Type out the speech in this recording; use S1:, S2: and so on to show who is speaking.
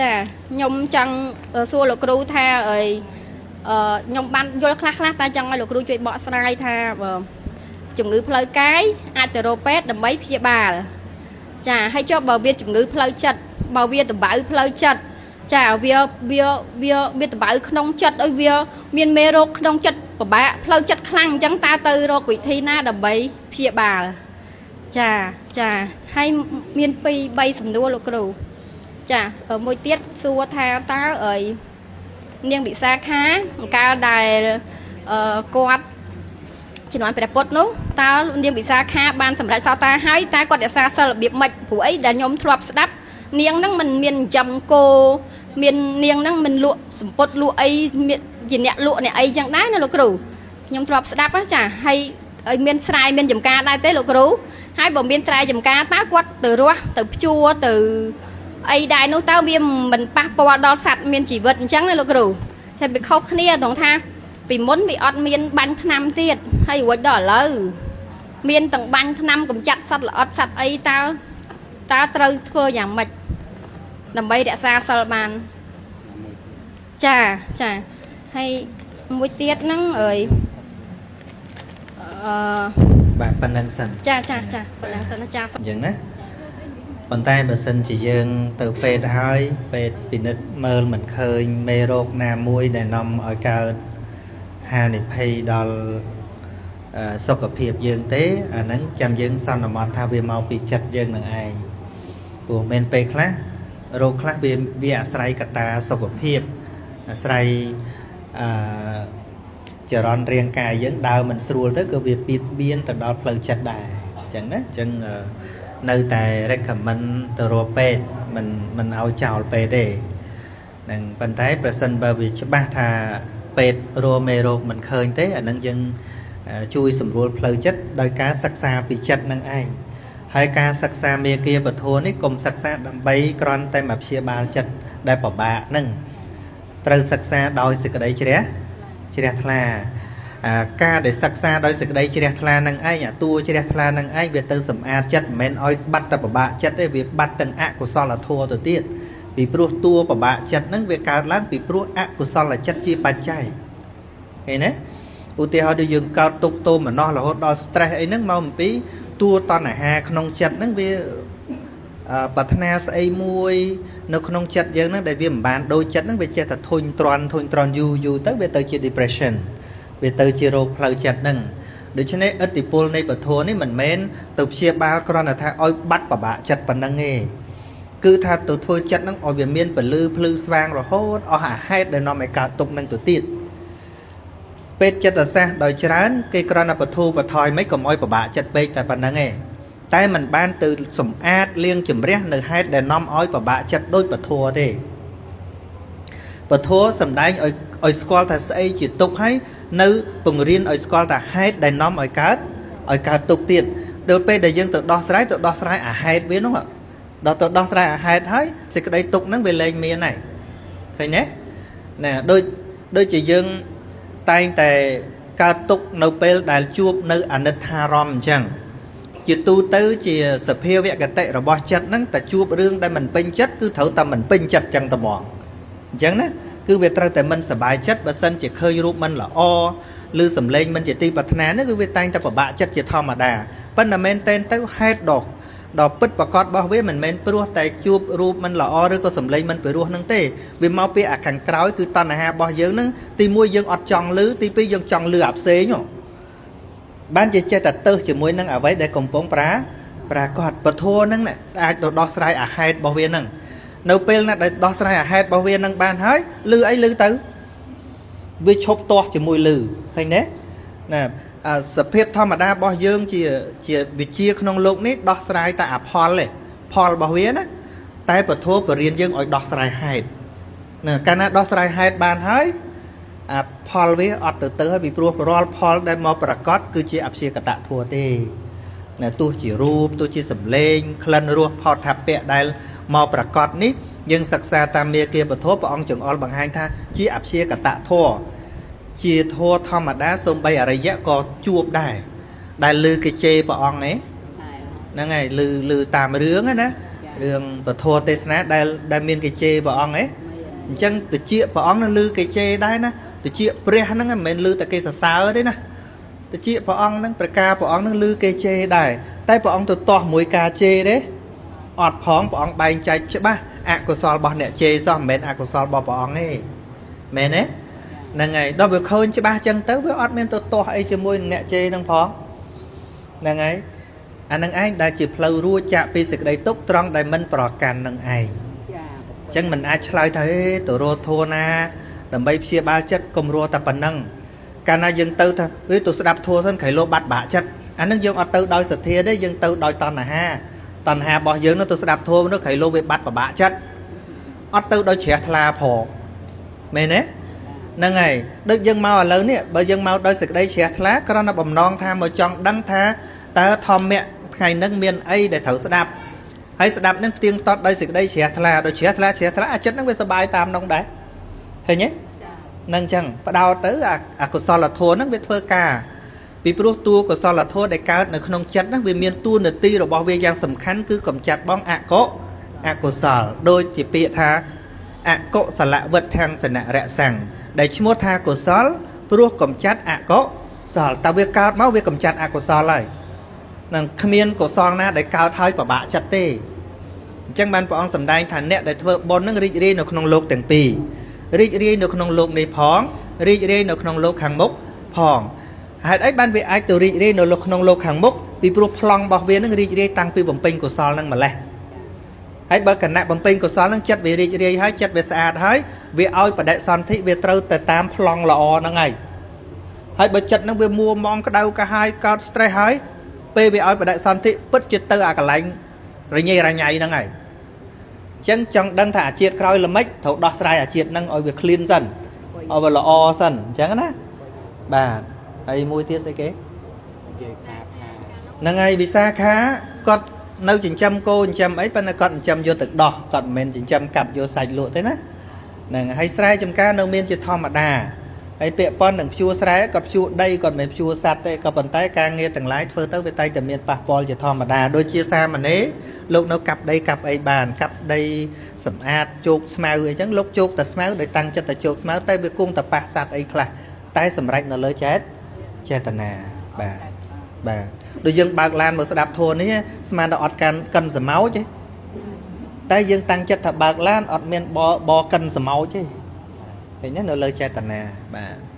S1: ចាខ្ញុំចង់សួរលោកគ្រូថាអីអឺខ្ញុំបានយល់ខ្លះខ្លះតែចង់ឲ្យលោកគ្រូជួយបកស្រាយថាបើជំងឺផ្លូវកាយអាចទៅរកពេទ្យដើម្បីព្យាបាលចាហើយចុះបើវាជំងឺផ្លូវចិត្តបើវាដំបៅផ្លូវចិត្តចាវាវាវាវាដំបៅក្នុងចិត្តឲ្យវាមានមេរោគក្នុងចិត្តពិបាកផ្លូវចិត្តខ្លាំងអញ្ចឹងតើទៅរកវិធីណាដើម្បីព្យាបាលចាចាហើយមាន2 3សំណួរលោកគ្រូ ចាមួយទៀតសួរថាតើអីនាងវិសាខាកាលដែលអឺគាត់ជំនាន់ព្រះពុទ្ធនោះតើនាងវិសាខាបានសម្រេចសោតាហើយតើគាត់រក្សាសិលរបៀបម៉េចព្រោះអីដែលខ្ញុំធ្លាប់ស្ដាប់នាងហ្នឹងមិនមានចិញ្ចឹមគោមាននាងហ្នឹងមិនលក់សម្ពុតលក់អីមានជាអ្នកលក់អ្នកអីចឹងដែរណាលោកគ្រូខ្ញុំធ្លាប់ស្ដាប់ណាចាហើយហើយមានស្រែមានចំការដែរទេលោកគ្រូហើយបើមានស្រែចំការតើគាត់ទៅរស់ទៅភ្ជួរទៅ អីដែរនោះតើវាមិនប៉ះពាល់ដល់សត្វមានជីវិតអញ្ចឹងណាលោកគ្រូតែវាខុសគ្នាត្រង់ថាពីមុនវាអត់មានបាញ់ថ្នាំទៀតហើយរួចដល់ឥឡូវមានទាំងបាញ់ថ្នាំកម្ចាត់សត្វល្អិតសត្វអីតើតើត្រូវធ្វើយ៉ាងម៉េចដើម្បីរក្សាសិលបានចាចាហើយមួយទៀតហ្នឹងអើយអឺ
S2: បាទប៉ុណ្្នឹងសិន
S1: ចាចាចាប៉ុណ្ណឹងសិនណាចា
S2: អញ្ចឹងណាប៉ុន្តែបើសិនជាយើងទៅពេទ្យហើយពេទ្យពិនិត្យមើលមិនឃើញមេរោគណាមួយដែលនាំឲ្យកើតហានិភ័យដល់សុខភាពយើងទេអាហ្នឹងចាំយើងសន្មតថាវាមកពីចិត្តយើងនឹងឯងព្រោះមិនពេលខ្លះរោគខ្លះវាវាអាស្រ័យកត្តាសុខភាពអាស្រ័យអឺចរន្តរាងកាយយើងដើរមិនស្រួលទៅក៏វាបៀតបៀនទៅដល់ផ្លូវចិត្តដែរអញ្ចឹងណាអញ្ចឹងនៅតែ recommend ទៅរកពេទ្យមិនមិនឲ្យចោលពេទ្យទេហ្នឹងប៉ុន្តែប្រសិនបើវាច្បាស់ថាពេទ្យរកមេរោគមិនឃើញទេអាហ្នឹងយើងជួយសម្រួលផ្លូវចិត្តដោយការសិក្សាពីចិត្តនឹងឯងហើយការសិក្សាមេគាពធនេះកុំសិក្សាដើម្បីគ្រាន់តែមកព្យាបាលចិត្តដែលពិបាកហ្នឹងត្រូវសិក្សាដោយសេចក្តីជ្រះជ្រះថ្លាអាការដែលសិក្សាដោយសេចក្តីជ្រះថ្លានឹងឯងអាតួជ្រះថ្លានឹងឯងវាទៅសម្អាតចិត្តមិនមែនឲ្យបាត់តែពិបាកចិត្តទេវាបាត់ទាំងអកុសលធម៌ទៅទៀតពីព្រោះតួពិបាកចិត្តហ្នឹងវាកើតឡើងពីព្រោះអកុសលចិត្តជាបច្ច័យឃើញទេឧទាហរណ៍ដូចយើងកើតទុកទោមនស្សរហូតដល់ stress អីហ្នឹងមកអំពីតួតណ្ហាក្នុងចិត្តហ្នឹងវាប្រាថ្នាស្អីមួយនៅក្នុងចិត្តយើងហ្នឹងដែលវាមិនបានដូចចិត្តហ្នឹងវាចេះតែធុញទ្រាន់ធុញទ្រាន់យូរយូរទៅវាទៅជា depression វាទៅជារោគផ្លូវចិត្តហ្នឹងដូច្នេះឥទ្ធិពលនៃពធនេះមិនមែនទៅព្យាបាលគ្រាន់តែថាឲ្យបាត់ប្របាក់ចិត្តប៉ុណ្្នឹងទេគឺថាទៅធ្វើចិត្តហ្នឹងឲ្យវាមានពលឺភ្លឺស្វាងរហូតអស់អាហេតុដែលនាំឲ្យកើតទុកហ្នឹងទៅទៀតពេទ្យចិត្តសាស្ត្រដោយច្រើនគេគ្រាន់តែបធូរបថយមិនកុំឲ្យប្របាក់ចិត្តពេកតែប៉ុណ្្នឹងឯងតែมันបានទៅសម្អាតលាងជំរះនៅហេតុដែលនាំឲ្យប្របាក់ចិត្តដូចពធទេពធសំដែងឲ្យឲ្យស្គាល់ថាស្អីជាទុកហើយនៅពង្រៀនឲ្យស្គាល់ថាហេតុដែលនាំឲ្យកើតឲ្យកើតទុកទៀតដល់ពេលដែលយើងទៅដោះស្រាយទៅដោះស្រាយអាហេតុវានោះដល់ទៅដោះស្រាយអាហេតុហើយសេចក្តីទុកហ្នឹងវាលែងមានហើយឃើញទេណាដូចដូចជាយើងតែងតែកើតទុកនៅពេលដែលជួបនៅអនិច្ចារម្មណ៍អញ្ចឹងជាទូទៅជាសភាវគតិរបស់ចិត្តហ្នឹងតែជួបរឿងដែលមិនពេញចិត្តគឺត្រូវតែមិនពេញចិត្តចឹងតែហ្មងអញ្ចឹងណាគឺវាត្រូវតែមិនសប្បាយចិត្តបើសិនជាឃើញរូបមិនល្អឬសំឡេងមិនជាទីប្រាថ្នានេះគឺវាតែងតែពិបាកចិត្តជាធម្មតាប៉ុន្តែមែនតែនទៅហេតុដ៏ដ៏ពិតប្រកបរបស់វាមិនមែនព្រោះតែជួបរូបមិនល្អឬក៏សំឡេងមិនពិរោះនឹងទេវាមកពីអាខាងក្រោយគឺតណ្ហារបស់យើងនឹងទីមួយយើងអត់ចង់លឺទីពីរយើងចង់លឺអាផ្សេងបានជាចេះតែទៅជាមួយនឹងអ្វីដែលកំពុងប្រាប្រាកដពធហ្នឹងអាចទៅដោះស្រាយអាហេតុរបស់វាហ្នឹងនៅពេលណាដែលដោះស្រាយអាហេតុរបស់វានឹងបានហើយលឺអីលឺទៅវាឈប់ទាស់ជាមួយលឺឃើញទេណាសភាពធម្មតារបស់យើងជាជាវិជាក្នុងលោកនេះដោះស្រាយតែអាផលទេផលរបស់វាណាតែពធបរៀនយើងឲ្យដោះស្រាយហេតុណាកាលណាដោះស្រាយហេតុបានហើយអាផលវាអត់ទៅទៅហើយពីព្រោះរាល់ផលដែលមកប្រកាសគឺជាអព្យាកតធัวទេណាទោះជារូបទោះជាសម្លេងក្លិនរសផតថាពៈដែលមកប្រកាសនេះយើងសិក្សាតាមមេគាពធព្រះអង្គចង្អុលបង្ហាញថាជាអព្យាកតធัวជាធัวធម្មតាសំបីអរិយៈក៏ជួបដែរដែលលើគេជេរព្រះអង្គឯងហ្នឹងហើយឮឮតាមរឿងណា រឿងពធទេសនាដែលដែលមានគេជេរព្រះអង្គហ៎អញ្ចឹងតិចព្រះអង្គនឹងឮគេជេរដែរណាតិចព្រះហ្នឹងមិនមែនឮតែគេសរសើរទេណាតិចព្រះអង្គហ្នឹងប្រការព្រះអង្គហ្នឹងឮគេជេរដែរតែព្រះអង្គទៅទាស់មួយការជេរទេអត់ផងព្រះអង្គបែងចែកច្បាស់អកុសលរបស់អ្នកជេរសោះមិនមែនអកុសលរបស់ព្រះអង្គទេមែនទេហ្នឹងហើយដល់វាឃើញច្បាស់អញ្ចឹងទៅវាអត់មានទៅទាស់អីជាមួយនឹងអ្នកជេរហ្នឹងផងហ្នឹងហើយអានឹងឯងដែលជាផ្លូវរួចចាកពីសេចក្តីទុក្ខត្រង់ដែលមិនប្រកាន់នឹងឯង
S3: ចា
S2: អញ្ចឹងមិនអាចឆ្លើយថាហេទៅរកធัวណាដើម្បីព្យាបាលចិត្តកុំរកតែប៉ុណ្ណឹងកាលណាយើងទៅថាអេទៅស្ដាប់ធัวសិនក្រៃលោបាត់បាក់ចិត្តអានឹងយើងអត់ទៅដោយសទ្ធាទេយើងទៅដោយតណ្ហាតណ្ហារបស់យើងនោះទៅស្ដាប់ធัวនោះក្រៃលោវាបាត់ប្របាក់ចិត្តអត់ទៅដោយជ្រះថ្លាផងមែនទេហ្នឹងហើយដូចយើងមកឥឡូវនេះបើយើងមកដោយសេចក្តីជ្រះថ្លាគ្រាន់តែបំណងថាមកចង់ដឹងថាតើធម្មៈថ្ងៃហ្នឹងមានអីដែលត្រូវស្ដាប់ហើយស្ដាប់ហ្នឹងផ្ទៀងផ្ទាត់ដោយសេចក្តីជ្រះថ្លាដោយជ្រះថ្លាជ្រះថ្លាអាចិត្តហ្នឹងវាសប្បាយតាមនោះដែរឃើញទេ
S3: ចា
S2: ហ្នឹងចឹងផ្ដោតទៅអាអកុសលធម៌ហ្នឹងវាធ្វើការពីព្រោះតួកុសលធម៌ដែលកើតនៅក្នុងចិត្តហ្នឹងវាមានតួនាទីរបស់វាយ៉ាងសំខាន់គឺកំចាត់បងអកុអកុសលដូចជាពាក្យថាអកុសលវិទ្ធាំងសនរៈសੰងដែលឈ្មោះថាកុសលព្រោះកំចាត់អកុសលតើវាកើតមកវាកំចាត់អកុសលហើយនឹងគ្មានកុសលណាដែលកើតហើយប្របាក់ចិត្តទេអញ្ចឹងបានព្រះអង្គសម្ដែងថាអ្នកដែលធ្វើបុណ្យនឹងរីករាយនៅក្នុងលោកទាំងពីររីករាយនៅក្នុងលោកនេះផងរីករាយនៅក្នុងលោកខាងមុខផងហេតុអីបានវាអាចទៅរីករាយនៅលោកក្នុងលោកខាងមុខពីព្រោះប្លង់របស់វានឹងរីករាយតាំងពីបំពេញកុសលនឹងម្លេះហើយបើគណៈបំពេញកុសលនឹងចិត្តវារីករាយហើយចិត្តវាស្អាតហើយវាឲ្យបដិសន្ធិវាត្រូវទៅតាមប្លង់ល្អហ្នឹងហើយហើយបើចិត្តនឹងវាមួមងក្តៅកាហាយកើត stress ហើយពេលវាឲ្យបដិសន្ធិពិតជាទៅអាកន្លែងរញ៉េរញ៉ៃហ្នឹងហើយអញ្ចឹងចង់ដឹងថាអាជាតិក្រោយល្មិចត្រូវដោះស្រាយអាជាតិហ្នឹងឲ្យវា clean សិនឲ្យវាល្អសិនអញ្ចឹងណាបាទហើយមួយទៀតស្អីគេ
S4: យាយសាថា
S2: ហ្នឹងហើយវិសាខាគាត់នៅចិញ្ចឹមគោចិញ្ចឹមអីប៉ុន្តែគាត់ចិញ្ចឹមយកទឹកដោះគាត់មិនមែនចិញ្ចឹមកាប់យកសាច់លក់ទេណាហ្នឹងហើយស្រែចម្ការនៅមានជាធម្មតាហើយពាក្យប៉ុននឹងភ្ជួរស្រែគាត់ភ្ជួរដីគាត់មិនមែនភ្ជួរសត្វទេក៏ប៉ុន្តែការងារទាំងឡាយធ្វើទៅវាតែងតែមានប៉ះពាល់ជាធម្មតាដូចជាសាមណេរលោកនៅកាប់ដីកាប់អីបានកាប់ដីសម្អាតជោគស្មៅអីចឹងលោកជោគតែស្មៅដោយតាំងចិត្តតែជោគស្មៅតែវាគង់តែប៉ះសត្វអីខ្លះតែសម្រេចនៅលើចេតនាបាទបាទដូចយើងបើកឡានមកស្ដាប់ធម៌នេះស្មានតែអត់កាន់កិនសមោចទេតែយើងតាំងចិត្តថាបើកឡានអត់មានបបកិនសមោចទេឃើញទេនៅលើចេតនាបាទ។